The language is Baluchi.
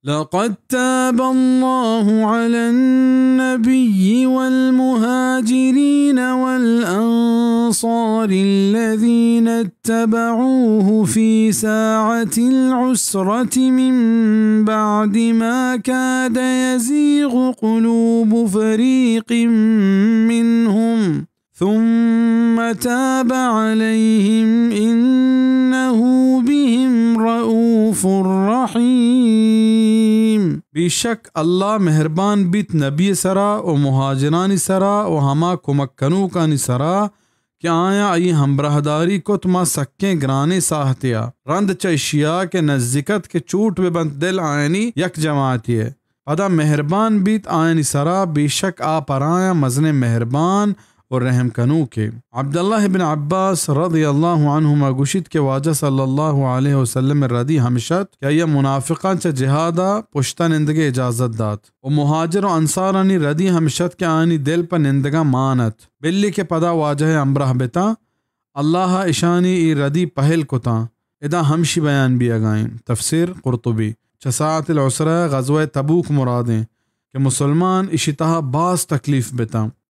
لقد تاب الله على النبي والمهاجرين والأنصار الذين اتبعوه في ساعة العسرة من بعد ما كاد يزيغ قلوب فريق منهم ثم تاب عليهم إنه بهم رءوف رحيم۔ بیشک اللہ مہربان بیت نبی سرا و مہاجرانی سرا و ہما کمک کنوکانی سرا کہ آیاں آئی ہمراہداری کت ماں سکیں گرانیں ساہتیا، رند چہ اشیا کہ نزیکت کہ چوٹ بہ بنت دل آیانی یک جماعتی ء۔ پدا مہربان بیت آیانی سرا، بیشک آ پر آیاں مزنیں مہربان و رحم کنوکے۔ عبداللہ ابن عباس رضی اللہ عنہما گوشیت کہ واجہ صلی اللہ علیہ وسلم ردی ہمشت کہ آئی منافقاں چہ جہادا پشتا نندگے اجازت دات و مہاجر و انصارانی ردی ہمشت کہ آیانی دل پہ نندگاں مان ات، بلی کہ پدا واجہ ہمراہ بتاں، اللہ ء اشانی اے ردی پہل کتاں۔ ادا ہمشی بیان بیگا انت۔ تفسیر قرطبی۔ چہ ساعت العسرہ غزوہ تبوک مرادیں کہ مسلمان اشی تہا باز تکلیف بتاں۔